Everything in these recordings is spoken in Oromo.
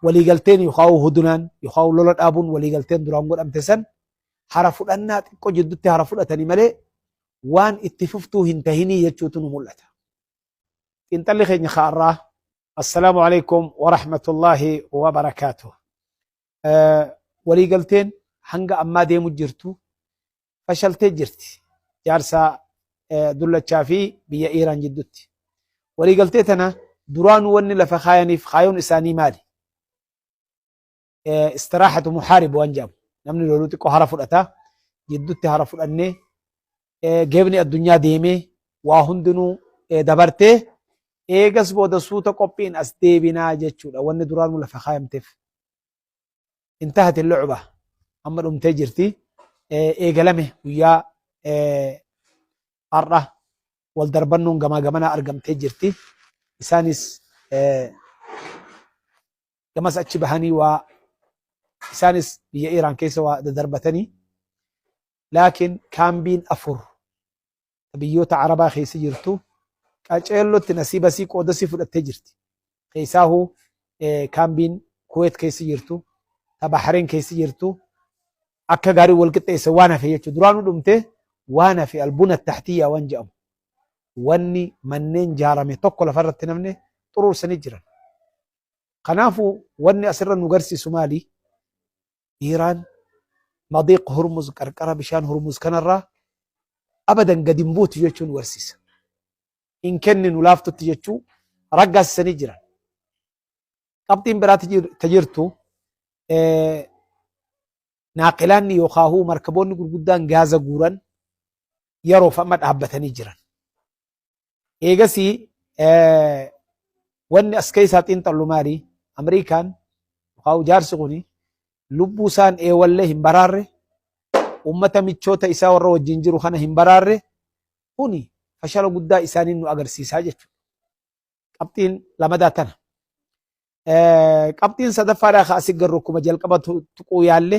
Waliigalteen yookaan hudunaan yookaan lola dhaabuun waliigalteen duraan godhamte san hara fudhannaa xiqqoo jidduutti hara fudhatanii malee waan itti fuftuu hin tahinii jechuutu nu mul'ata. Xiinxalli keenya ka'arraa. Assalaamu alaikum wa rahmatullaahi wa barakaatuh. Waliigalteen hanga ammaa deemu jirtu fashaltee jirti. Jaarsa dullachaa fi biyya Iiraan jidduutti. Waliigaltee tana duraanuu wanni lafa kaayaniif kaayoon isaanii maali? Istiraaxatu muhaarib waan jedhamu. Namni loluu xiqqoo hara fudhata. Jidduutti hara fudhannee geebni addunyaa deemee waa hundinuu dabartee eegas booda suuta qophiin as deebinaa jechuudha. Wanni duraanuu lafa kaayamteef. Intahat lucba amma dhumtee jirti. Eegalame guyyaa har'a wal darbannoon gamaa gamanaa argamtee jirti. Isaanis gamas achi bahanii waa isaanis biyya Iiraan keessa waa dadarbatanii, laakiin kaambiin afur biyyoota Arabaa keessa jirtu qaceellotti nasiibasii qoodasii fudhattee jirti. Keessaahuu kaambiin Kuweet keessa jirtu, ta Bahareen keessa jirtu akka gaarii wal qixxeesse waan hafe jechuudha. Duraanuu dhumte waan hafe albuna tahtiyyaa waan jedhamu. Wanni manneen jaarame tokko lafarratti namni xuruursanii jiran. Kanaafuu wanni asirra nu garsiisu maali? Iiraan madiiq Hurmuz, qarqara bishaan Hurmuz kanarraa abadan gadi hin buutu jechuun nu garsiisa. Hin kenninu laaftutti jechuu raggaasisanii jiran. Qabxiin biraa ta jirtu, naaqilaanni yookaahuu markaboonni gurguddaan gaaza guuran yeroof amma dhaabbatanii jiran. Eegasii wanni as keessaa xiinxallu maali? Amriikaan yookaan jaarsi kuni lubbuu isaan eewallee hin baraarre, ummata michoota isaa warra wajjin jiru kana hin baraarre, kuni fashala guddaa isaanii nu agarsiisaa jechuudha. Qabxiin lamadaa tana. Qabxiin sadaffaadhaa ka asii garuu akkuma jalqaba tuquu yaalle,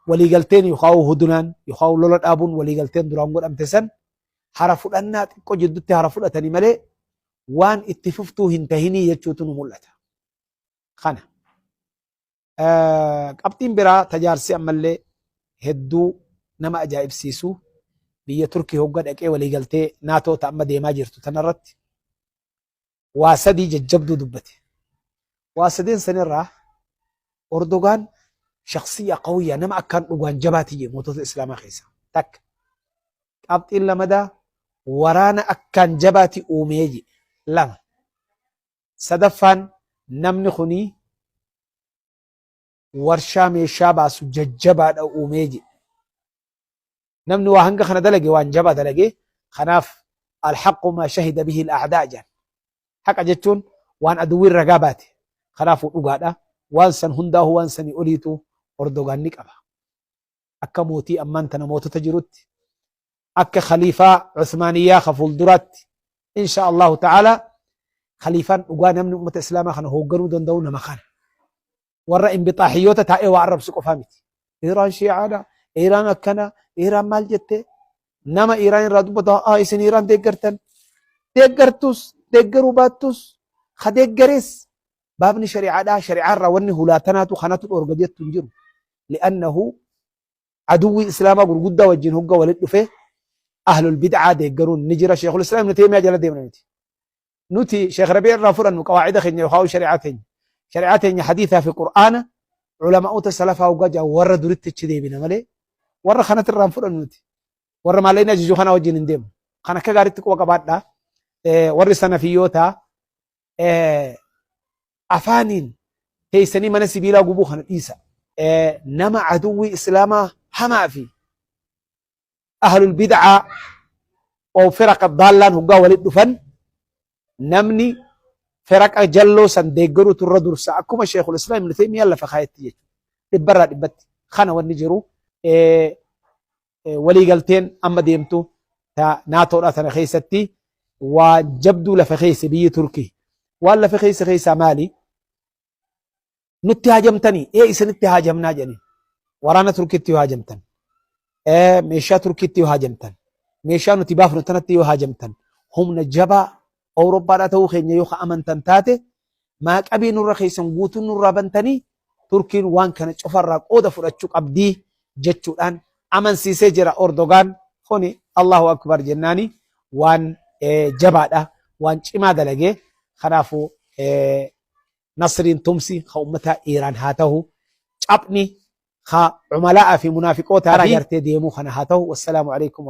waliigalteen yookaan hudunaan yookaan lola dhaabuun waliigalteen duraan godhamte san hara fudhannaa xiqqoo jidduutti hara fudhatanii malee waan itti fuftuu hin tahinii jechuutu nu mul'ata. Kana. Qabxiin biraa tajaarsi ammallee hedduu nama ajaa'ibsiisu, biyya Turkii hogga dhaqee waliigaltee naatoo ta amma deemaa jirtu tanarratti waa sadii jajjabduu dubbate. Waa sadeen sanirraa Erdogaan shakhsiyya qawiyyaa, nama akkaan dhugaan jabaati jee mootota Islaamaa keessa. Takka. Qabxiin lamadaa waraana akkaan jabaati uumee jee. Lama. Sadaffaan namni kuni warshaa meeshaa baasu jajjabaadha uumee jee. Namni waa hanga kana dalage waan jabaa dalage. Kanaaf alhaqqu maa shahida bihi al-a'daa jedhan. Haqa jechuun waan aduwwiin ragaa baate. Kanaafuu dhugaadha. Waan san hundaa'uu waan sanii oliitu Erdogaan ni qaba. Akka mootii ammaan tana mootota jirutti, akka khaliifaa Uthmaaniyyaa ka fuulduraatti, insha Allahu ta'ala, khaliifaan dhugaa namni ummata Islaamaa kana hoogganuu danda'u nama kana. Warra inbixaaxiyyoota taa'ee waa arrabsu qofaa miti. Iiraan Shiicaadha, Iiraan akkana, Iiraan maal jette? Nama Iiraan irraa dubbatu, haa isin Iiraan deeggartan. Deeggartus, deeggaruu baattus, ka deeggares baabni shari'aadhaa shari'aa irraa wanni hulaa tanaatu kanatu dhoorga jettu hin jiru. Li'annahu aduwwii Islaamaa gurguddaa wajjin hogga walitti dhufe ahlul bid'aa deeggaruun ni jira. Sheekul Islaam Ibn Taymiyaa jala deemna miti. Nuti Sheekh Rabii irraa fudhannu qawaacida keenya yookaan shari'aa teenya. Shari'aa teenya hadiisaa fi Qur'aana ulamaa'ota salafaa hoggaa jaa warra duritti achi deebina malee warra kanatti irraa hin fudhannu nuti. Warra maallaqni ajaju kana wajjin hin deemu. Kan akka gaariitti quba qabaadhaa. Warri sanafiyyoota afaaniin teessanii mana sibiilaa gubuu kana dhiisa. Nama aduwwii Islaamaa hamaa fi ahlul bid'aa oo firaqa daallaan hoggaa walitti dhufan namni firaqa jalloo san deeggaruutu irra dursa, akkuma Sheekul Islaam Ibn Taymiyyaan lafa kaayetti jechuudha. Dhibbarraa dhibbatti kana wanni jiru waliigalteen amma deemtu ta naatoodha tana keessatti waa jabduu lafa keesse biyyi Turkii. Waan lafa keessa keessaa maali? Nutti haajamtanii? Ee, isinitti haajamnaa jedhanii. Waraana Turkiitti yoo haajamtan, meeshaa Turkiitti yoo haajamtan, meeshaa nuti baafnu tanatti yoo haajamtan, humna jabaa Awurooppaadhaa ta'uu keenya yoo amantan taate, Maaqabii nurra keessan guutuun nurraa bantanii, Turkiin waan kana cufarraa qooda fudhachuu qabdii jechuudhaan amansiisee jira Erdogaan. Kuni Allahu Akbar jennaani, waan jabaadha, waan cimaa dalagee. Kanaafuu nasriin tumsi ka ummata Iiraan haa ta'u, caphni ka cumalaa fi munaafiqootaa fi gartee deemuu kana haa ta'u. Wassalaamu alaikum.